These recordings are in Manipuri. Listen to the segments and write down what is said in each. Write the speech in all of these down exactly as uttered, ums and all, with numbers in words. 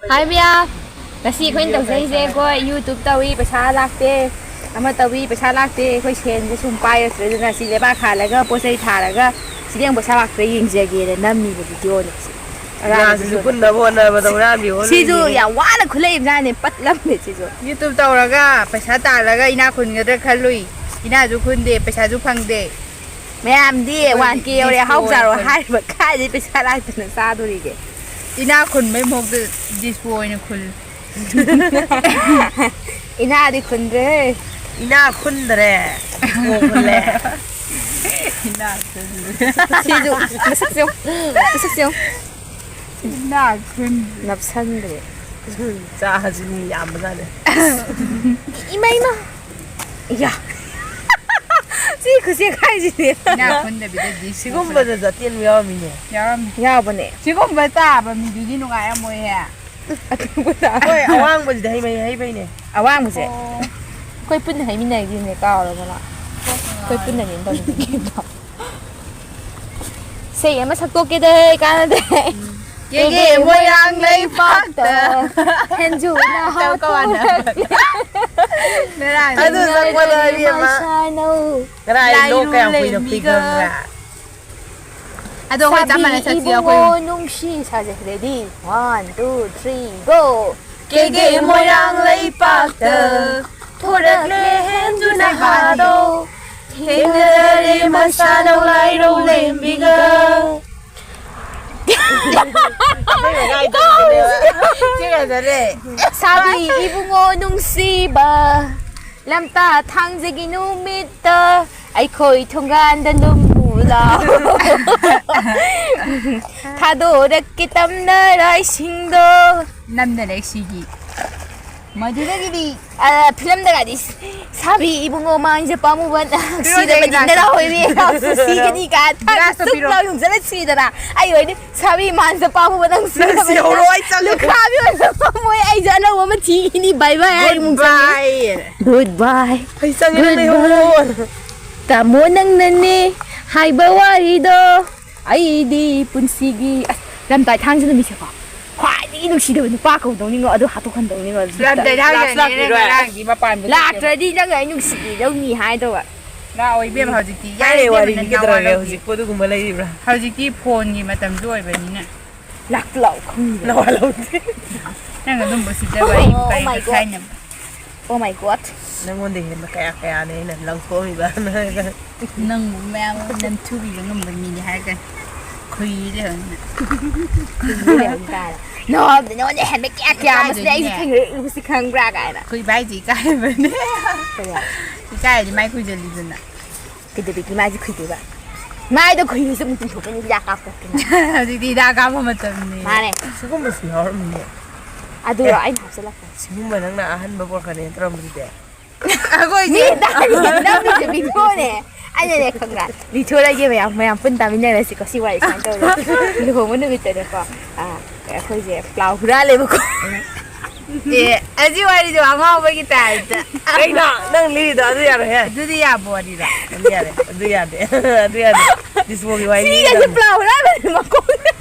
ꯍꯥꯏ ꯃꯌꯥꯝ, ꯉꯁꯤ ꯑꯩꯈꯣꯏꯅ ꯇꯧꯖꯔꯤꯁꯦ, ꯑꯩꯈꯣꯏ YouTube ꯇꯧꯏ, ꯄꯩꯁꯥ ꯂꯥꯛꯇꯦ, ꯑꯃ ꯇꯧꯏ, ꯄꯩꯁꯥ ꯂꯥꯛꯇꯦ, ꯑꯩꯈꯣꯏ ꯁꯦꯟꯁꯦ ꯁꯨꯝ ꯄꯥꯏꯔꯛꯇ꯭ꯔꯦ, ꯑꯗꯨꯅ ꯁꯤ ꯂꯩꯕꯥꯛ ꯍꯥꯜꯂꯒ ꯄꯣꯠ ꯆꯩ ꯊꯥꯔꯒ ꯁꯤꯗꯤ ꯑꯃꯨꯛ ꯄꯩꯁꯥ ꯂꯥꯛꯄ꯭ꯔꯥ ꯌꯦꯡꯖꯒꯦꯅ ꯅꯝꯃꯤꯕ videoꯅꯦ ꯁꯤ꯫ ꯑꯔꯥꯡꯕ ꯌꯥꯁꯤꯁꯨ video꯫ ꯄꯨꯟꯅꯕ ꯍꯣꯠꯅꯕꯗ ꯍꯨꯔꯥꯟꯕꯤ ꯁꯤꯁꯨ ꯍꯣꯠꯅꯕꯤꯅꯦ꯫ ꯌꯥꯝ ꯋꯥꯅ ꯈꯨꯠꯂꯛꯏꯕꯖꯥꯠꯅꯦ, ꯄꯠꯂꯝꯃꯦ ꯁꯤꯁꯨ꯫ YouTube ꯇꯧꯔꯒ ꯄꯩꯁꯥ ꯇꯥꯜꯂꯒ ꯏꯅꯥ ꯈꯨꯟꯒꯗ꯭ꯔꯥ ꯈꯜꯂꯨꯏ꯫ ꯏꯅꯥꯁꯨ ꯈꯨꯟꯗꯦ, ꯄꯩꯁꯥꯁꯨ ꯐꯪꯗꯦ꯫ ꯃꯌꯥꯝꯗꯤ ꯑꯩꯈꯣꯏꯗꯤ one K ꯌꯧꯔꯦ, ꯑꯍꯥꯎ ꯗꯤꯁꯄꯣ ꯆꯥꯔꯣ ꯑꯣꯏꯅ ꯈꯜꯂꯤ꯫ ꯍꯥꯏꯔꯤꯕ, ꯀꯥꯏꯗꯩ ꯄꯩꯁꯥ ꯂꯥꯛꯇꯅ ꯆꯥꯗꯣꯔꯤꯒꯦ? ꯏꯅꯥ ꯈꯨꯟꯕꯩ ꯃꯍꯨꯠꯇ ꯗꯤꯁꯄꯣ ꯑꯣꯏꯅ ꯈꯨꯜꯂꯤ꯫ ꯏꯅꯥꯗꯤ ꯈꯨꯟꯗ꯭ꯔꯦꯍꯦ꯫ ꯏꯅꯥ ꯈꯨꯟꯗ꯭ꯔꯦ, ꯗꯤꯁꯄꯣ ꯈꯨꯜꯂꯦ꯫ ꯏꯅꯥ ꯈꯨꯟꯗ꯭ꯔꯦ꯫ ꯁꯤꯁꯨ ꯃꯁꯛꯁꯦ ꯌꯦꯡꯉꯨ, ꯃꯁꯛꯁꯦ ꯌꯦꯡꯉꯨ꯫ ꯏꯅꯥ ꯈꯨꯟꯗ꯭ꯔꯦ꯫ ꯅꯞꯁꯟꯈ꯭ꯔꯦ꯫ ꯆꯥꯁꯤ ꯃꯤ ꯌꯥꯝꯕꯖꯥꯠꯅꯦ꯫ ꯏꯃꯥ, ꯏꯃꯥ꯫ ꯏꯌꯥ꯫ ꯁꯤ ꯈꯨꯠꯁꯦ ꯈꯥꯏꯁꯤꯗꯤ꯫ ꯏꯅꯥ ꯈꯨꯟꯗꯕꯤꯗ ꯗꯤꯁꯄꯣ ꯁꯤꯒꯨꯝꯕꯗꯁꯨ ꯑꯇꯦꯟꯕ ꯌꯥꯎꯔꯝꯃꯤꯅꯦ꯫ ꯌꯥꯎꯔꯝꯃꯤ꯫ ꯌꯥꯎꯕꯅꯦ꯫ ꯁꯤꯒꯨꯝꯕ ꯇꯥꯕ ꯃꯤꯗꯨꯗꯤ ꯅꯨꯡꯉꯥꯏꯔꯝꯃꯣꯏꯍꯦ꯫ ꯑꯇꯣꯞꯄꯗ꯫ ꯍꯣꯏ, ꯑꯋꯥꯡꯕꯁꯤꯗꯤ ꯍꯩ ꯃꯍꯩ ꯍꯩꯕꯩꯅꯦ꯫ ꯑꯋꯥꯡꯕꯁꯦ? ꯑꯣ꯫ ꯑꯩꯈꯣꯏ ꯄꯨꯟꯅ ꯍꯩꯃꯤꯟꯅꯈꯤꯕꯅꯦ, ꯀꯥꯎꯔꯕ ꯅꯪ? ꯑꯩꯈꯣꯏ ꯄꯨꯟꯅꯅꯦ ꯇꯧꯃꯤꯟꯅꯈꯤꯕꯗꯣ꯫ ꯏꯁꯩ ꯑꯃ ꯁꯛꯇꯣꯛꯀꯦꯗ, ꯀꯥꯟꯅꯗꯦ꯫ ꯀꯦꯒꯦ ꯃꯣꯏꯔꯥꯡ ꯂꯩꯄꯥꯛꯇ꯫ ꯍꯦꯟꯖꯨꯅ ꯇꯧ ꯀꯧ ꯍꯥꯟꯅ꯫ ꯍꯥꯠꯇꯣꯔꯛꯀꯦ꯫ ꯉꯔꯥꯡ ꯑꯗꯨ ꯁꯛꯄꯗ ꯏꯕꯦꯝꯃ꯫ ꯃꯁꯥꯅꯧ꯫ ꯉꯔꯥꯡ ꯑꯩ ꯂꯣꯛ ꯀꯌꯥꯝ ꯀꯨꯏꯅ ꯈꯨꯏ ꯈꯪꯕ꯭ꯔꯥ? ꯑꯗꯣ ꯑꯩꯈꯣꯏ ꯆꯞ ꯁꯥꯕꯤ ꯃꯥꯟꯅ ꯁꯛꯁꯤ ꯏꯕꯨꯡꯉꯣ ꯑꯩꯈꯣꯏ꯫ ꯅꯨꯡꯁꯤ ꯁꯥꯖꯦ꯫ Ready? One, two, three, go! ꯀꯦꯒꯦ ꯃꯣꯏꯔꯥꯡ ꯂꯩꯄꯥꯛꯇ ꯊꯣꯔꯛꯂꯦ ꯍꯦꯟꯖꯨ ꯅꯍꯥꯗꯣ꯫ ꯊꯦꯡꯅꯔꯦ ꯃꯁꯥꯅꯧ ꯂꯥꯏꯔꯧ ꯂꯦꯝꯕꯤꯒ꯫ ꯁꯤ ꯉꯥꯛꯇꯅꯦ꯫ ꯁꯥꯕꯤ ꯏꯕꯨꯡꯉꯣ ꯅꯨꯡꯁꯤꯕ, ꯂꯝꯇꯥ ꯊꯥꯡꯖꯒꯤ ꯅꯨꯃꯤꯠꯇ ꯑꯩꯈꯣꯏ ꯊꯣꯡꯒꯥꯟꯗ ꯂꯨꯝꯃꯨ ꯂꯥꯎ꯫ ꯊꯥꯗꯣꯔꯛꯀꯦ ꯇꯝꯅꯔꯥ ꯏꯁꯤꯡꯗꯣ꯫ ꯅꯝꯗꯅ ꯁꯤꯒꯤ꯫ ꯃꯗꯨꯗꯒꯤꯗꯤ꯫ ꯑ, ꯐꯤꯂꯝꯗꯒꯗꯤ, "ꯁꯥꯕꯤ ꯏꯕꯨꯡꯉꯣ ꯃꯥꯡꯖ ꯄꯥꯝꯃꯨꯕ ꯅꯪ ꯄꯤꯔꯛꯑꯣ ꯁꯤꯔꯕꯗꯤ ꯏꯆꯦꯒꯤ ꯅꯅꯥꯎ ꯑꯣꯏꯕꯤ ꯌꯥꯝꯁꯨ ꯁꯤꯒꯅꯤ" ꯀꯥꯏ ꯊꯥꯡꯅ ꯒꯤꯂꯥꯁꯇꯣ ꯁꯨꯛ ꯄꯤꯔꯛꯑꯣ꯫ ꯂꯥꯎ ꯌꯨꯡꯖꯜꯂ ꯁꯤꯗꯅ꯫ ꯑꯩ ꯑꯣꯏꯗꯤ ꯁꯥꯕꯤ ꯃꯥꯟꯖ ꯄꯥꯝꯃꯨꯕ ꯅꯪ ꯅꯪ ꯁꯤꯔꯕꯗꯤ ꯁꯤꯍꯧꯔꯣ, ꯑꯩ ꯆꯠꯂꯒꯦ꯫ ꯂꯨꯈꯥꯕꯤ ꯑꯣꯏꯅ ꯄꯥꯝꯃꯣꯏ, ꯑꯩꯁꯨ ꯑꯅꯧꯕ ꯑꯃ ꯊꯤꯈꯤꯅꯤ꯫ Bye bye ꯍꯥꯏꯔꯒ ꯑꯃꯨꯛ ꯆꯠꯂꯦ꯫ Goodbye꯫ Goodbye꯫ ꯑꯩ ꯆꯪꯉꯦ, ꯅꯪ Goodbye꯫ ꯂꯩꯍꯧꯔꯣ꯫ ꯇꯥꯃꯣ ꯅꯪꯅꯅꯦ ꯍꯥꯏꯕ ꯋꯥꯔꯤꯗꯣ ꯑꯩꯗꯤ ꯄꯨꯟꯁꯤꯒꯤ, ꯑꯁ, ꯂꯝꯇꯥꯏ ꯊꯥꯡꯖ ꯅꯨꯃꯤꯠꯁꯦꯀꯣ ꯈ꯭ꯋꯥꯏꯗꯒꯤ ꯑꯩ ꯅꯨꯡꯁꯤꯗꯕ ꯅꯨꯄꯥ ꯀꯧꯗꯧꯅꯤꯉꯣ, ꯑꯗꯨ ꯍꯥꯠꯇꯣꯛꯍꯟꯗꯧꯅꯤꯉꯣ꯫ ꯂꯥꯛꯇ꯭ꯔꯗꯤ ꯍꯥꯏꯔꯤꯅꯦ, ꯂꯥꯛꯄꯤꯔꯣꯏ꯫ ꯉꯔꯥꯡꯒꯤ ꯃꯄꯥꯟꯗ ꯆꯠꯈꯤꯕ꯫ ꯂꯥꯛꯇ꯭ꯔꯗꯤ ꯅꯪ ꯑꯩ ꯅꯨꯡꯁꯤꯕꯤꯗꯧꯅꯤ ꯍꯥꯏꯗꯧꯕ꯫ ꯂꯥꯛꯑꯣ ꯏꯕꯦꯝꯃ, ꯍꯧꯖꯤꯛꯇꯤ ꯌꯥꯔꯦ ꯀꯥꯏꯔꯦ, ꯏꯕꯦꯝꯃ, ꯋꯥꯔꯤꯗꯤ ꯅꯪ ꯅꯋꯥ ꯀꯩꯗꯧꯔꯒꯦ? ꯂꯧꯗꯦ꯫ ꯍꯧꯖꯤꯛꯄꯨ ꯑꯗꯨꯒꯨꯝꯕ ꯂꯩꯔꯤꯕ꯭ꯔꯥ? ꯍꯧꯖꯤꯛꯇꯤ ꯐꯣꯟꯒꯤ ꯃꯇꯝꯁꯨ ꯑꯣꯏꯕꯅꯤꯅ꯫ ꯂꯥꯛꯇ ꯂꯥꯎ ꯈꯪꯗꯦ꯫ ꯅꯋꯥ ꯂꯧꯗꯦ꯫ ꯅꯪ ꯑꯗꯨꯝꯕ ꯁꯤꯗ ꯋꯥꯔꯤ Oh my God. ꯀꯥꯏꯅ꯫ Oh my God. ꯅꯪꯉꯣꯟꯗ ꯍꯦꯟꯅ ꯀꯌꯥ ꯀꯌꯥꯅꯦ ꯑꯩꯅ ꯂꯪꯊꯣꯛꯑꯝꯃꯤꯕ꯫ ꯅꯪꯕꯨ ꯃꯌꯥꯝ ꯑꯃ ꯅꯝꯊꯨꯕꯤꯕ ꯉꯝꯕ ꯃꯤꯅꯤ ꯍꯥꯏꯔꯒ ꯈꯨꯏ ꯂꯩꯍꯧꯅ꯫ ꯈꯨꯏ ꯂꯩꯍꯧꯅ ꯀꯥꯏꯅ꯫ ꯅꯉꯣꯟꯗ, ꯅꯉꯣꯟꯗ ꯍꯦꯟꯕ ꯀꯌꯥ ꯀꯌꯥ ꯑꯃꯁꯤꯗ ꯑꯩꯁꯦ ꯏꯀꯥꯏꯗꯣꯏꯅꯦ꯫ ꯊꯦꯡꯅꯔꯛꯏꯕꯁꯤ ꯈꯪꯕ꯭ꯔꯥ ꯀꯥꯏꯅ꯫ ꯈꯨꯏꯕ ꯍꯥꯏꯁꯦ ꯏꯀꯥꯏꯕꯅꯦ꯫ ꯀꯌꯥ? ꯏꯀꯥꯏꯔꯗꯤ ꯃꯥꯏ ꯈꯨꯏꯖꯜꯂꯤꯗꯅ꯫ ꯀꯩꯗꯧꯕꯤꯒꯤ ꯃꯥꯏꯁꯦ ꯈꯨꯏꯗꯣꯏꯕ? ꯃꯥꯏꯗꯣ ꯈꯨꯏꯔꯁꯨ ꯑꯃꯨꯛ ꯆꯤꯡꯊꯣꯛꯀꯅꯤ ꯍꯤꯗꯥꯛ ꯀꯥꯞꯄꯛꯇꯅ꯫ ꯍꯧꯖꯤꯛꯇꯤ ꯍꯤꯗꯥꯛ ꯀꯥꯞꯄ ꯃꯇꯝꯅꯤ꯫ ꯃꯥꯅꯦ꯫ ꯁꯤꯒꯨꯝꯕꯁꯨ ꯌꯥꯎꯔꯝꯃꯤꯅꯦ꯫ ꯑꯗꯨꯔꯣ ꯑꯦ꯫ ꯑꯩꯅ ꯍꯥꯞꯆꯜꯂꯛꯄꯅꯦ꯫ ꯁꯤꯒꯨꯝꯕ ꯅꯪꯅ ꯑꯍꯟꯕ ꯄꯣꯔꯛꯀꯅꯤ ꯇꯧꯔꯝꯕꯗꯨꯗꯤ꯫ ꯑꯩꯈꯣꯏꯁꯦ ꯃꯤ ꯇꯥꯔꯤ ꯅꯝꯃꯤꯁꯦ ꯚꯤꯗꯤꯑꯣꯅꯦ꯫ ꯑꯩꯅꯅꯦ ꯈꯪꯕ꯭ꯔꯥ? ꯚꯤꯗꯤꯑꯣ ꯂꯩꯒꯦ ꯃꯌꯥꯝ, ꯃꯌꯥꯝ ꯄꯨꯟ ꯇꯥꯃꯤꯟꯅꯔꯁꯤꯀꯣ꯫ ꯁꯤ ꯋꯥꯔꯤ ꯁꯨꯃꯥꯏꯅ ꯇꯧꯔꯦ꯫ ꯂꯨꯍꯣꯡꯕ ꯅꯨꯃꯤꯠꯇꯅꯦꯀꯣ꯫ ꯑꯥ, ꯑꯩꯈꯣꯏꯁꯦ ꯄ꯭ꯂꯥꯎ ꯍꯨꯔꯥꯜꯂꯦꯕꯀꯣ꯫ ꯑꯦ, ꯑꯁꯤ ꯋꯥꯔꯤꯗꯣ ꯑꯉꯥꯎꯕꯒꯤ ꯇꯥꯏꯞꯇ꯫ ꯀꯩꯅꯣ? ꯅꯪ ꯂꯤꯔꯤꯗꯣ ꯑꯗꯨ ꯌꯥꯔꯣꯏꯍꯦ꯫ ꯑꯗꯨꯗꯤ ꯌꯥꯕ ꯋꯥꯔꯤꯔꯥ? ꯑꯗꯨ ꯌꯥꯔꯦ, ꯑꯗꯨ ꯌꯥꯗꯦ꯫ ꯑꯗꯨ ꯌꯥꯗꯦ꯫ ꯗꯤꯁꯄꯣꯒꯤ ꯋꯥꯔꯤ ꯁꯤꯒꯁꯦ ꯂꯤꯔꯤꯗꯣ꯫ ꯄ꯭ꯂꯥꯎ ꯍꯨꯔꯥꯟꯕꯅꯦ ꯃꯀꯣꯛꯅ꯫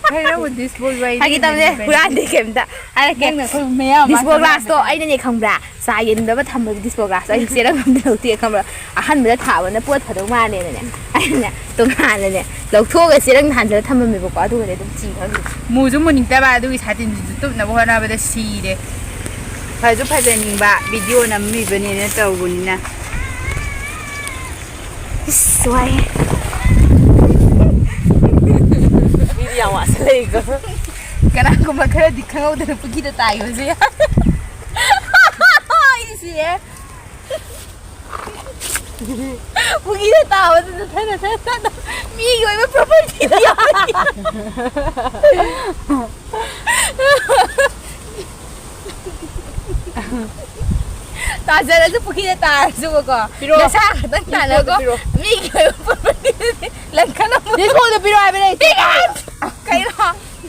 ꯀꯩꯅꯣ ꯗꯤꯁꯄꯣꯒꯤ ꯋꯥꯔꯤ ꯐꯥꯒꯤ ꯇꯧꯅꯦ, ꯂꯤꯔꯤꯗꯣ? ꯍꯨꯔꯥꯟꯗꯦ ꯀꯩꯝꯇ꯫ ꯍꯥꯏꯔꯛꯀꯦ꯫ ꯅꯪꯅ ꯑꯩꯈꯣꯏ ꯃꯌꯥꯝ ꯗꯤꯁꯄꯣ ꯃꯥꯡꯍꯜꯂꯦ꯫ ꯒ꯭ꯂꯥꯁꯇꯣ ꯑꯩꯅꯅꯦ ꯈꯪꯕ꯭ꯔꯥ? ꯆꯥ ꯌꯦꯟꯗꯕ ꯊꯝꯕꯗꯣ ꯗꯤꯁꯄꯣ ꯒ꯭ꯂꯥꯁꯇꯣ ꯑꯩꯅ ꯆꯦꯔꯪ ꯑꯝꯗ ꯂꯧꯊꯣꯛꯑꯦ ꯈꯪꯕ꯭ꯔꯥ? ꯑꯍꯟꯕꯗ ꯊꯥꯕꯅ ꯄꯣꯠ ꯐꯗꯧ ꯃꯥꯜꯂꯦꯅꯅꯦ꯫ ꯑꯩꯅꯅꯦ ꯇꯣꯉꯥꯟꯅꯅꯦ ꯂꯧꯊꯣꯛꯑꯒ ꯆꯦꯔꯪ ꯍꯥꯟꯖꯜꯂ ꯊꯝꯃꯝꯃꯦꯕꯀꯣ꯫ ꯑꯗꯨꯒꯅꯦ ꯑꯗꯨꯝ ꯆꯤ ꯈꯪꯗꯦ꯫ ꯃꯨꯁꯨ ꯃꯨꯅꯤꯡꯗꯕ ꯑꯗꯨꯒꯤ ꯁꯥꯇꯤꯟꯁꯤꯁꯨ ꯇꯨꯞꯅꯕ ꯍꯣꯠꯅꯕꯗ ꯁꯤꯔꯦ꯫ ꯐꯁꯨ ꯐꯖꯅꯤꯡꯕ ꯚꯤꯗꯤꯑꯣ ꯅꯝꯃꯤꯕꯅꯦꯅ ꯇꯧꯕꯅꯤꯅ꯫ ꯏꯁ, ꯋꯥꯏꯍꯦ꯫ ꯃꯤꯗꯤ ꯌꯥꯝ ꯋꯥꯁꯜꯂꯛꯏꯀꯣ꯫ ꯀꯅꯥꯒꯨꯝꯕ ꯈꯔꯗꯤ ꯈꯪꯍꯧꯗꯅ ꯄꯨꯈ꯭ꯔꯤꯗ ꯇꯥꯏꯕꯁꯨ ꯌꯥꯏ꯫ ꯑꯩ ꯁꯤꯔꯦ꯫ ꯄꯨꯈ꯭ꯔꯤꯗ ꯇꯥꯕꯗꯨꯗ ꯊꯥꯏꯅ ꯊꯥꯏꯅ ꯃꯤꯒꯤ ꯑꯣꯏꯕ ꯄ꯭ꯔꯣꯄꯔꯇꯤꯗꯤ ꯌꯥꯎꯔꯤ꯫ ꯇꯥꯖꯔꯁꯨ ꯄꯨꯈ꯭ꯔꯤꯗ ꯇꯥꯔꯁꯨꯕꯀꯣ, ꯄꯤꯔꯛꯑꯣ꯫ ꯅꯁꯥ ꯈꯛꯇꯪ ꯇꯥꯜꯂꯒ ꯄꯤꯔꯛꯑꯣ꯫ ꯃꯤꯒꯤ ꯑꯣꯏꯕ ꯄ꯭ꯔꯣꯄꯔꯇꯤꯗꯨꯗꯤ ꯂꯪꯈꯠꯂꯝꯃꯣ꯫ ꯗꯤꯁꯄꯣꯗꯣ ꯄꯤꯔꯛꯑꯣ ꯍꯥꯏꯕ ꯂꯩꯇꯦ꯫ ꯀꯩꯅꯣ?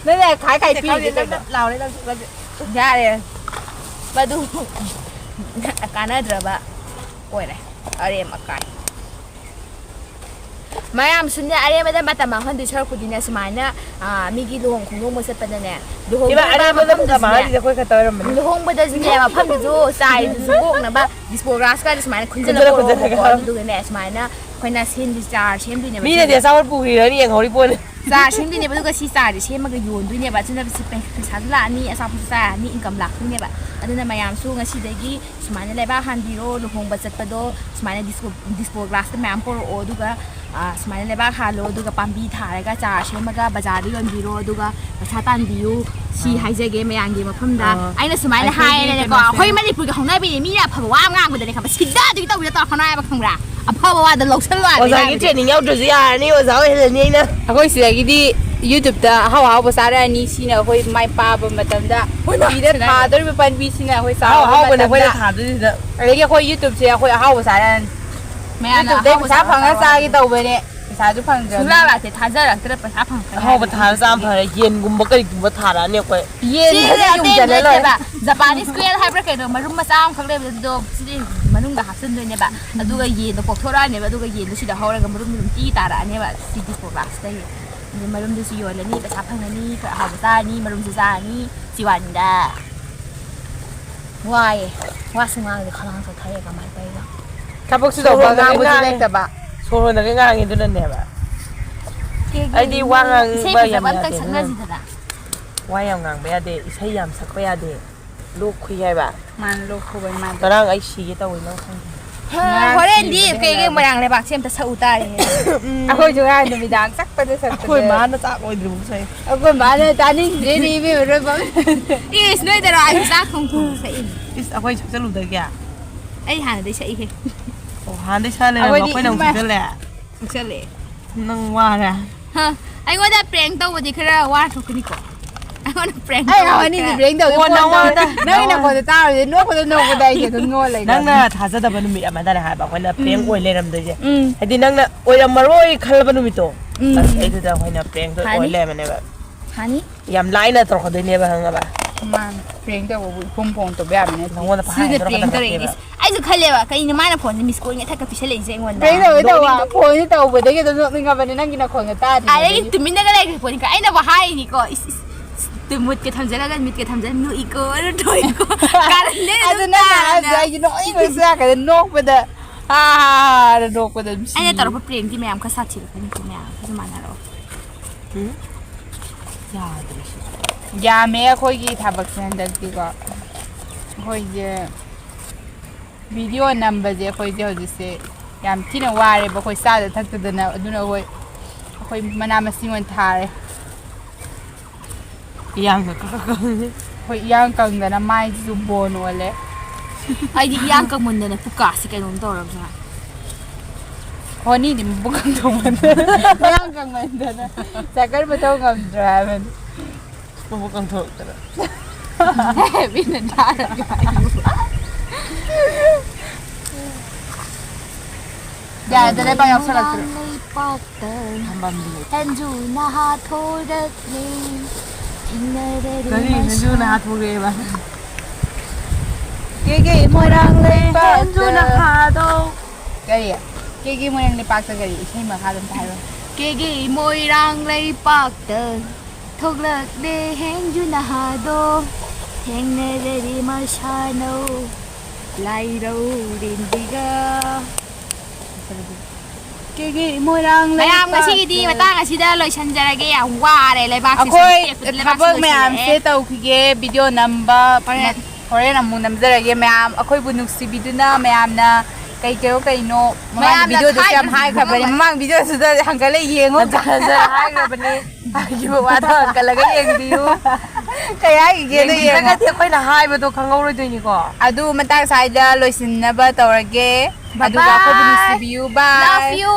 ꯅꯪꯅ ꯈꯥꯏ ꯈꯥꯏ ꯄꯤꯔꯤꯁꯦ ꯀꯩꯅꯣ? ꯂꯥꯎꯔꯦ, ꯂꯥꯎꯔꯦ, ꯂꯥꯎꯔꯦ꯫ ꯌꯥꯔꯦ꯫ ꯃꯗꯨ ꯀꯥꯟꯅꯗ꯭ꯔꯕ ꯑꯣꯏꯔꯦ꯫ ꯑꯔꯦꯝ ꯑꯀꯥꯏ꯫ ꯃꯌꯥꯝꯁꯨꯅꯦ, ꯑꯔꯦꯝꯕꯗ ꯃꯇꯝ ꯃꯥꯡꯍꯟꯗꯣꯏ ꯁꯔꯨꯛꯄꯨꯗꯤꯅꯦ, ꯁꯨꯃꯥꯏꯅ, ꯑ, ꯃꯤꯒꯤ ꯂꯨꯍꯣꯡ ꯈꯣꯡꯗꯣꯡꯕ ꯆꯠꯄꯗꯅꯦ, ꯏꯃꯥ, ꯂꯨꯍꯣꯡꯕ ꯑꯔꯦꯝꯕꯗ ꯃꯇꯝ ꯃꯐꯝꯗꯨꯁꯨꯅꯦ, ꯃꯥꯡꯍꯜꯂꯤꯁꯦ ꯑꯩꯈꯣꯏ ꯈꯛꯇ ꯑꯣꯏꯔꯝꯃꯅꯤ꯫ ꯂꯨꯍꯣꯡꯕꯗꯁꯨꯅꯦ, ꯃꯐꯝꯗꯨꯁꯨ ꯆꯥꯏꯗꯨꯁꯨ ꯀꯣꯛꯅꯕ disposal glass ꯀꯥꯁꯦ ꯁꯨꯃꯥꯏꯅ ꯈꯨꯟꯖꯤꯜꯂ ꯈꯨꯟꯖꯤꯜꯂ ꯀꯣꯛꯑꯒꯀꯣ, ꯈꯨꯟꯖꯤꯜꯂꯒ꯫ ꯑꯗꯨꯗꯨꯒꯅꯦ, ꯁꯨꯃꯥꯏꯅ ꯑꯩꯈꯣꯏꯅ ꯁꯦꯝꯗꯣꯏ, ꯆꯥꯔ ꯁꯦꯝꯗꯣꯏꯅꯦꯕ꯫ ꯃꯤꯅꯗꯤ ꯁꯤꯁꯦ ꯑꯆꯥꯄꯣꯠ ꯄꯨꯈ꯭ꯔꯤꯔꯅ ꯌꯦꯡꯍꯧꯔꯤ ꯄꯣꯠꯅꯤ꯫ ꯆꯥꯔ ꯁꯦꯝꯗꯣꯏꯅꯦꯕ, ꯑꯗꯨꯒ ꯁꯤ ꯆꯥꯔꯁꯦ ꯁꯦꯝꯃꯒ ꯌꯣꯟꯗꯣꯏꯅꯦꯕ꯫ ꯑꯗꯨꯅ ꯁꯤ ꯄꯩ-, ꯄꯩꯁꯥꯁꯨ ꯂꯥꯛꯑꯅꯤ, ꯑꯆꯥꯄꯣꯠꯁꯨ ꯆꯥꯔꯅꯤ, income ꯂꯥꯛꯇꯣꯏꯅꯦꯕ꯫ ꯑꯗꯨꯅ ꯃꯌꯥꯝꯁꯨ ꯉꯁꯤꯗꯒꯤ ꯁꯨꯃꯥꯏꯅ ꯂꯩꯕꯥꯛ ꯍꯥꯟꯕꯤꯔꯣ, ꯂꯨꯍꯣꯡꯕ ꯆꯠꯄꯗꯣ ꯁꯨꯃꯥꯏꯅ dispo-, disposal glassꯇ ꯃꯌꯥꯝ ꯄꯨꯔꯛꯑꯣ, ꯑꯗꯨꯒ, ꯑ, ꯁꯨꯃꯥꯏꯅ ꯂꯩꯕꯥꯛ ꯍꯥꯜꯂꯣ, ꯑꯗꯨꯒ ꯄꯥꯝꯕꯤ ꯊꯥꯔꯒ ꯆꯥꯔ ꯁꯦꯝꯃꯒ ꯕꯖꯥꯔꯗ ꯌꯣꯟꯕꯤꯔꯣ, ꯑꯗꯨꯒ ꯄꯩꯁꯥ ꯇꯥꯟꯕꯤꯌꯨ꯫ ꯁꯤ ꯑꯥ꯫ ꯍꯥꯏꯖꯒꯦ ꯃꯌꯥꯝꯒꯤ ꯃꯐꯝꯗ꯫ ꯑꯥ꯫ ꯑꯩꯅ ꯁꯨꯃꯥꯏꯅ ꯑꯩꯈꯣꯏꯒꯤ ꯍꯥꯏꯔꯦꯅꯦꯀꯣ, ꯀꯩꯅꯣꯁꯦ꯫ ꯑꯩꯈꯣꯏ ꯃꯅꯤꯄꯨꯔꯒꯤ ꯍꯧꯅꯕꯤꯅꯤ, ꯃꯤꯅ ꯑꯐꯕ ꯋꯥ ꯑꯃ ꯉꯥꯡꯕꯗꯅꯦ ꯈꯪꯕ꯭ꯔꯥ, ꯁꯤꯗ ꯑꯗꯨꯒꯤ ꯇꯧꯕꯤꯗ ꯇꯧꯔꯛꯀꯅꯣ ꯍꯥꯏꯕ, ꯈꯪꯕ꯭ꯔꯥ? ꯑꯐꯕ ꯋꯥꯗ ꯂꯧꯁꯜꯂꯣ ꯍꯥꯏꯕ ꯑꯣꯖꯥꯒꯤ ꯍꯥꯏꯕꯗꯤ꯫ Training ꯌꯥꯎꯗ꯭ꯔꯁꯨ ꯌꯥꯔꯅꯤ, ꯑꯣꯖꯥ ꯑꯣꯏꯍꯜꯂꯅꯤ ꯑꯩꯅ꯫ ꯑꯩꯈꯣꯏ ꯁꯤꯗꯒꯤꯗꯤ YouTubeꯇ ꯑꯍꯥꯎ ꯑꯍꯥꯎꯕ ꯆꯥꯔꯛꯑꯅꯤ, ꯁꯤꯅ ꯑꯩꯈꯣꯏ ꯃꯥꯏ ꯄꯥꯕ ꯃꯇꯝꯗ, ꯍꯣꯏ, ꯃꯥ, ꯄꯤꯗ ꯁꯤꯗ ꯊꯥꯗꯧꯔꯤꯕ ꯄꯥꯝꯕꯤꯁꯤꯅ ꯑꯩꯈꯣꯏ ꯑꯍꯥꯎ ꯆꯥꯎꯔꯕ ꯑꯍꯥꯎꯕꯅꯦ ꯑꯩꯈꯣꯏꯅ ꯃꯇꯝꯗ꯫ ꯊꯥꯗꯣꯏꯁꯤꯗ꯫ ꯑꯗꯒꯤ ꯑꯩꯈꯣꯏ YouTubeꯁꯦ ꯑꯩꯈꯣꯏ ꯑꯍꯥꯎꯕ ꯆꯥꯔꯛꯑꯅꯤ꯫ ꯃꯌꯥꯝꯅ YouTubeꯇꯩ ꯑꯍꯥꯎꯕ ꯄꯩꯁꯥ ꯆꯥꯕ ꯐꯪꯉ ꯆꯥꯕ ꯆꯥꯒꯦ ꯍꯥꯏꯕꯗꯣ꯫ ꯇꯧꯕꯅꯦ꯫ ꯄꯩꯁꯥꯁꯨ ꯐꯪꯗ꯭ꯔꯕꯅꯤ꯫ ꯁꯨꯡꯂꯥꯛ ꯂꯥꯛꯇꯦ, ꯊꯥꯖꯔꯛꯇ꯭ꯔꯦ, ꯄꯩꯁꯥ ꯐꯪꯉꯛꯇ꯭ꯔꯦ ꯑꯍꯥꯎꯕ ꯍꯥꯏꯕꯗꯣ꯫ ꯊꯥꯔ ꯆꯥꯕ ꯐꯔꯦ, ꯌꯦꯟꯒꯨꯝꯕ ꯀꯔꯤꯒꯨꯝꯕ ꯊꯥꯔꯛꯑꯅꯤ ꯑꯩꯈꯣꯏ꯫ ꯌꯦꯟ ꯁꯤꯁꯦ ꯍꯦꯛꯇ ꯑꯇꯩ ꯌꯨꯝ ꯆꯠꯂ ꯂꯣꯏꯔꯦ꯫ ꯅꯠꯇꯦꯕ, Japanese quail ꯍꯥꯏꯕ꯭ꯔꯥ ꯀꯩꯅꯣ, ꯃꯔꯨꯝ ꯃꯆꯥ ꯑꯃꯈꯛ ꯂꯩꯕꯗꯣ, ꯁꯤꯗꯤ ꯃꯅꯨꯡꯗ ꯍꯥꯞꯆꯤꯟꯗꯣꯏꯅꯦꯕ꯫ ꯑꯗꯨꯒ ꯌꯦꯟꯗꯣ ꯄꯣꯛꯊꯣꯔꯛꯑꯅꯦꯕ, ꯑꯗꯨꯒ ꯌꯦꯟꯗꯣ ꯁꯤꯗ ꯍꯧꯔꯒ ꯃꯔꯨꯝꯗꯣ ꯑꯗꯨꯝ ꯇꯤ ꯇꯥꯔꯛꯑꯅꯦꯕ, ꯁꯤꯗꯤ ꯄꯣꯛꯂꯥꯛꯁꯤꯗꯒꯤ꯫ ꯑꯗꯨ ꯃꯔꯨꯝꯗꯨꯁꯨ ꯌꯣꯜꯂꯅꯤ, ꯄꯩꯁꯥ ꯐꯪꯉꯅꯤ, ꯈꯔ ꯑꯍꯥꯎꯕ ꯆꯥꯔꯅꯤ, ꯃꯔꯨꯝꯁꯨ ꯆꯥꯔꯅꯤ, ꯁꯤ ꯋꯥꯅꯤꯗ꯫ ꯋꯥꯏꯌꯦ, ꯋꯥꯁꯨ ꯉꯥꯡꯗꯦ, ꯈꯅꯥꯎ ꯆꯣꯛꯊꯩꯌꯦ, ꯀꯃꯥꯏꯅ ꯇꯧꯔꯤꯅꯣ? ꯊꯕꯛꯁꯨ ꯁꯣꯔ ꯇꯧꯕ, ꯍꯣꯟꯗꯒꯩ ꯉꯥꯡꯕꯁꯨ ꯉꯥꯡꯉꯦ꯫ ꯂꯦꯞꯇꯕ꯫ ꯁꯣꯔ ꯍꯣꯟꯗꯒꯩ ꯉꯥꯡꯉꯦ, ꯑꯗꯨꯅꯅꯦꯕ꯫ ꯀꯦꯒꯦ ꯑꯩꯗꯤ ꯋꯥ ꯏꯁꯩ ꯉꯥꯡꯕ ꯐꯖꯕ ꯌꯥꯝ ꯑꯝꯇꯪ ꯌꯥꯗꯦ, ꯑꯗꯨꯅ ꯁꯛꯅꯁꯤꯗꯅ꯫ ꯋꯥ ꯌꯥꯝ ꯉꯥꯡꯕ ꯌꯥꯗꯦ, ꯏꯁꯩ ꯌꯥꯝ ꯁꯛꯄ ꯌꯥꯗꯦ, ꯂꯣꯛ ꯈꯨꯏ ꯍꯥꯏꯕ꯫ ꯃꯥꯅ ꯂꯣꯛ ꯈꯨꯕꯩ ꯃꯥꯗꯤ꯫ ꯉꯔꯥꯡ ꯑꯩ ꯁꯤꯒꯦ ꯇꯧꯋꯦ, ꯅꯪ ꯈꯪꯗꯦ꯫ ꯍꯥ, ꯉꯔꯥꯡ ꯍꯣꯔꯦꯟꯗꯤ ꯁꯤꯕꯗ ꯀꯩꯒꯤ ꯍꯦꯟꯅ ꯃꯣꯏꯔꯥꯡ ꯂꯩꯕꯥꯛꯁꯦ ꯑꯝꯇ ꯁꯛꯎ ꯇꯥꯔꯦ꯫ ꯎꯝ꯫ ꯑꯩꯈꯣꯏꯁꯨ ꯉꯔꯥꯡ ꯅꯨꯃꯤꯗꯥꯡ ꯁꯛꯄꯗ ꯁꯛꯄꯗ꯫ ꯑꯩꯈꯣꯏ ꯃꯥꯅ ꯆꯥꯛ ꯂꯣꯏꯗ꯭ꯔꯤꯕꯧ ꯁꯛꯏ꯫ ꯑꯩꯈꯣꯏ ꯃꯥꯅ ꯇꯥꯅꯤꯡꯗ꯭ꯔꯦꯅꯦ ꯏꯕꯦꯝꯃ ꯂꯣꯏꯕꯛ꯫ ꯏꯁ, ꯅꯣꯏꯗꯔꯣ ꯑꯩꯁꯨ ꯆꯥꯛ ꯊꯣꯡ ꯊꯣꯡ ꯁꯛꯏꯅꯦ꯫ ꯏꯁ, ꯑꯩꯈꯣꯏ ꯁꯛꯆꯜꯂꯨꯗꯒꯦ? ꯑꯩ ꯍꯥꯟꯅꯗꯩ ꯁꯛꯏꯍꯦ꯫ ꯑꯣ, ꯍꯥꯟꯅꯗꯩ ꯁꯛꯑ ꯂꯩꯔꯝꯃꯦ, ꯑꯩꯈꯣꯏꯗꯤ ꯑꯩꯈꯣꯏꯅ ꯑꯃꯨꯛ ꯏꯃꯥ ꯁꯛꯆꯜꯂꯦ꯫ ꯁꯛꯆꯜꯂꯦ꯫ ꯅꯪ ꯋꯥꯔꯦ꯫ ꯍ, ꯑꯩꯉꯣꯟꯗ prank ꯇꯧꯕꯗꯤ ꯈꯔ ꯋꯥꯔ ꯊꯣꯛꯀꯅꯤꯀꯣ꯫ ꯑꯩꯉꯣꯟꯗ prank ꯑꯩ ꯇꯧꯕꯗꯤ ꯑꯩꯈꯣꯏꯅꯤꯗꯤ ꯈꯔ prank ꯇꯧꯗꯦ, ꯑꯣ, ꯐꯣꯟ ꯅꯪꯉꯣꯟꯗ, ꯇꯧꯔꯦ꯫ ꯅꯪꯒꯤ ꯅꯪꯉꯣꯟꯗ꯫ ꯅꯈꯣꯟꯗꯣ ꯇꯥꯔꯨꯔꯗꯤ ꯅꯣꯛꯄꯗ ꯅꯣꯛꯄꯗ ꯑꯩꯁꯦ ꯑꯗꯨꯝ ꯅꯣꯛꯑ ꯂꯩꯒ꯭ꯔꯅꯤ꯫ ꯅꯪꯅ ꯊꯥꯖꯗꯕ ꯅꯨꯃꯤꯠ ꯑꯃꯗꯅꯦ ꯍꯥꯏꯕ ꯑꯩꯈꯣꯏꯅ prank ꯎꯝ꯫ ꯑꯣꯏ ꯂꯩꯔꯝꯗꯣꯏꯁꯦ꯫ ꯎꯝ꯫ ꯍꯥꯏꯗꯤ ꯅꯪꯅ ꯑꯣꯏꯔꯝꯃꯔꯣꯏ ꯈꯜꯂꯕ ꯅꯨꯃꯤꯠꯇꯣ, ꯎꯝ꯫ ꯑꯗꯨꯗꯩꯗꯨꯗ ꯑꯩꯈꯣꯏꯅ prankꯗꯣ ꯐꯅꯤ꯫ ꯑꯣꯏ ꯂꯩꯔꯝꯃꯅꯦꯕ꯫ ꯍꯥꯅꯤ? ꯌꯥꯝ ꯂꯥꯏꯅ ꯇꯧꯔꯛꯀꯗꯣꯏꯅꯦꯕ, ꯈꯪꯉꯕ? ꯃꯥꯅ prank ꯇꯧꯕꯕꯨ ꯏꯐꯣꯡ ꯐꯣꯡ ꯇꯧꯕ ꯌꯥꯕ ꯅꯠꯇꯦ꯫ ꯅꯪꯉꯣꯟꯗ ꯁꯤꯅ ꯄꯪꯍꯥꯏ prank ꯇꯧꯔꯛꯏꯅꯦ꯫ ꯍꯥꯏꯗꯣꯔꯛꯀꯗꯕ ꯏꯁ, ꯑꯩꯁꯨ ꯈꯜꯂꯦꯕ, ꯀꯩꯅꯣ ꯃꯥꯅ phoneꯁꯦ miss call ꯉꯥꯛꯇ ꯄꯤꯁꯜꯂꯛꯏꯁꯦ ꯑꯩꯉꯣꯟꯗ? Prank ꯇꯧꯕꯩ ꯇꯧꯕ, phoneꯁꯦ ꯇꯧꯕꯗꯒꯤ ꯑꯗꯨꯝ ꯅꯣꯛꯅꯤꯡꯉꯕꯅꯤ ꯅꯪꯒꯤ ꯅꯈꯣꯟꯒ ꯇꯥꯗ꯭ꯔꯤꯉꯩꯗꯒꯤ꯫ ꯑꯗꯒꯤ ꯇꯨꯃꯤꯟꯅꯒ ꯂꯩꯈ꯭ꯔꯦ ꯄꯣꯠꯅꯤꯀꯣ, ꯑꯩꯅꯕꯨ ꯍꯥꯏꯔꯤꯅꯤꯀꯣ, ꯏꯁ, ꯏꯁ, ꯏꯁ, ꯃꯨꯠꯀ ꯊꯝꯖꯜꯂꯒ ꯃꯤꯠꯀ ꯊꯝꯖꯜꯂ ꯅꯣꯛꯏꯀꯣ, ꯅꯣꯛꯏꯀꯣ꯫ ꯀꯥꯔꯟꯅꯦ ꯑꯗꯨ ꯑꯗꯨꯝ ꯅꯪꯅ ꯇꯥꯔꯅ꯫ ꯍꯥꯏꯕꯗ ꯑꯩꯗꯤ ꯅꯣꯛꯅꯤꯡꯕꯁꯨ ꯌꯥꯀꯗ ꯅꯣꯛꯄꯗ, ꯑꯥ, ꯅꯣꯛꯄꯗ ꯑꯗꯨꯝ ꯁꯤ꯫ ꯑꯩꯅ ꯇꯧꯔꯛꯄ prankꯇꯤ ꯃꯌꯥꯝ ꯈꯔ ꯁꯥꯊꯤꯔꯛꯀꯅꯤꯀꯣ, ꯃꯌꯥꯝ ꯑꯩꯈꯣꯏꯁꯨ ꯃꯥꯟꯅꯔꯛꯑꯣ꯫ ꯎꯝ? ꯌꯥꯗ꯭ꯔꯦ ꯁꯤ꯫ ꯌꯥꯝꯃꯦ ꯑꯩꯈꯣꯏꯒꯤ ꯊꯕꯛꯁꯦ ꯍꯟꯗꯛꯇꯤꯀꯣ꯫ ꯑꯩꯈꯣꯏꯁꯦ video ꯅꯝꯕꯁꯦ ꯑꯩꯈꯣꯏꯁꯦ ꯍꯧꯖꯤꯛꯁꯦ ꯌꯥꯝ ꯊꯤꯅ ꯋꯥꯔꯦꯕ, ꯑꯩꯈꯣꯏ ꯆꯥꯗ ꯊꯛꯇꯗꯅ꯫ ꯑꯗꯨꯅ ꯑꯩꯈꯣꯏ, ꯑꯩꯈꯣꯏ ꯃꯅꯥ ꯃꯁꯤꯡ ꯑꯣꯏꯅ ꯊꯥꯔꯦ꯫ ꯏꯌꯥꯡꯒ ꯀꯛ ꯀꯛ ꯀꯛ꯫ ꯑꯩꯈꯣꯏ ꯏꯌꯥꯡ ꯀꯪꯗꯅ ꯃꯥꯏꯁꯤꯁꯨ ꯕꯣꯟ ꯑꯣꯜꯂꯦ꯫ ꯑꯩꯗꯤ ꯏꯌꯥꯡ ꯀꯪꯃꯟꯗꯅ ꯄꯨꯛꯀꯥꯁꯤ ꯀꯩꯅꯣꯝ ꯇꯧꯔꯕꯖꯥꯠꯅꯤ꯫ ꯍꯣꯅꯤꯗꯤ ꯃꯕꯨꯛ ꯀꯪꯊꯣꯛꯃꯟꯗꯅ, ꯃꯌꯥꯡ ꯀꯪꯃꯟꯗꯅ ꯁꯥꯏꯀꯜ ꯃꯊꯧ ꯉꯝꯗ꯭ꯔꯦ ꯍꯥꯏꯕꯅꯤ꯫ ꯃꯕꯨꯛ ꯀꯪꯊꯣꯔꯛꯇꯅ꯫ ꯃꯤꯅ ꯊꯥꯔꯒ꯫ ꯌꯥꯔꯦ, ꯂꯩꯕꯥꯛ ꯌꯥꯎꯁꯜꯂꯛꯇ꯭ꯔꯦ꯫ ꯂꯩꯄꯥꯛꯇ ꯊꯝꯕꯝꯗꯤ ꯂꯩꯇꯦ꯫ ꯍꯦꯟꯖꯨ ꯅꯍꯥ ꯊꯣꯔꯛꯂꯦ꯫ ꯊꯦꯡꯅꯔꯗꯤ ꯀꯔꯤ ꯍꯦꯟꯖꯨ ꯃꯁꯥ- ꯅꯍꯥ ꯊꯣꯛꯂꯛꯑꯦꯕ? ꯀꯦꯒꯦ ꯃꯣꯏꯔꯥꯡ ꯍꯦꯟꯖꯨ ꯂꯩꯄꯥꯛꯇ꯫ ꯅꯍꯥꯗꯣ꯫ ꯀꯔꯤ? ꯀꯦꯒꯦ ꯃꯣꯏꯔꯥꯡ ꯂꯩꯄꯥꯛꯇ ꯀꯔꯤ? ꯏꯁꯩ ꯃꯈꯥ ꯑꯗꯨꯝ ꯍꯥꯏꯔꯣ꯫ ꯀꯦꯒꯦ ꯃꯣꯏꯔꯥꯡ ꯂꯩꯄꯥꯛꯇ ꯊꯣꯛꯂꯛꯂꯦ ꯍꯦꯟꯖꯨ ꯅꯍꯥꯗꯣ꯫ ꯊꯦꯡꯅꯔꯗꯤ ꯃꯁꯥꯅꯧ ꯂꯥꯏꯔꯧ ꯔꯦꯟꯕꯤꯒ꯫ ꯀꯦꯒꯦ ꯃꯣꯏꯔꯥꯡ ꯃꯌꯥꯝ ꯂꯩꯄꯥꯛꯇ꯫ ꯉꯁꯤꯒꯤꯗꯤ ꯃꯇꯥꯡ ꯑꯁꯤꯗ ꯂꯣꯏꯁꯤꯟꯖꯔꯒꯦ꯫ ꯌꯥꯝ ꯋꯥꯔꯦ ꯂꯩꯕꯥꯛꯁꯦ ꯑꯩꯈꯣꯏ ꯁꯨꯝ ꯄꯦꯛꯄꯗ ꯂꯩꯕꯥꯛꯁꯦ ꯊꯕꯛ ꯂꯣꯏꯁꯤꯜꯂꯛꯑꯦ꯫ ꯃꯌꯥꯝꯁꯦ ꯇꯧꯈꯤꯒꯦ꯫ Video ꯅꯝꯕ ꯍꯣꯔꯦꯟ꯫ ꯍꯣꯔꯦꯟ ꯑꯃꯨꯛ ꯅꯝꯖꯔꯒꯦ꯫ ꯃꯌꯥꯝ ꯑꯩꯈꯣꯏꯕꯨ ꯅꯨꯡꯁꯤꯕꯤꯗꯨꯅ ꯃꯌꯥꯝꯅ ꯀꯩ ꯀꯩꯅꯣ ꯀꯩꯅꯣ ꯃꯃꯥꯡꯒꯤ ꯃꯌꯥꯝꯅ videoꯗꯁꯨ ꯌꯥꯝ ꯊꯥꯏꯅ ꯍꯥꯏꯈ꯭ꯔꯕꯅꯤ꯫ ꯈꯪꯉꯝꯃꯅꯤ꯫ ꯃꯃꯥꯡ videoꯁꯤꯗ ꯍꯟꯒꯠꯂ ꯌꯦꯡꯉꯣ꯫ ꯍꯟꯖ ꯍꯟꯖ ꯍꯥꯏꯈ꯭ꯔꯕꯅꯤ꯫ ꯍꯥꯏꯈꯤꯕ ꯋꯥꯗꯣ ꯍꯟꯒꯠꯂꯒ ꯌꯦꯡꯕꯤꯌꯨ꯫ ꯀꯩ ꯍꯥꯏꯈꯤꯒꯦꯗꯣ ꯌꯦꯡꯉꯣ꯫ ꯌꯦꯡꯕꯤꯗ꯭ꯔꯒꯗꯤ ꯑꯩꯈꯣꯏꯅ ꯍꯥꯏꯕꯗꯣ ꯈꯪꯍꯧꯔꯣꯏꯗꯣꯏꯅꯤꯀꯣ꯫ ꯑꯗꯨ ꯃꯇꯥꯡ ꯁ꯭ꯋꯥꯏꯗ ꯂꯣꯏꯁꯤꯟꯅꯕ ꯇꯧꯔꯒꯦ꯫ ꯑꯗꯨꯒ ꯑꯩꯈꯣꯏꯕꯨ Bye. ꯅꯨꯡꯁꯤꯕꯤꯌꯨ꯫ Bye. Love you.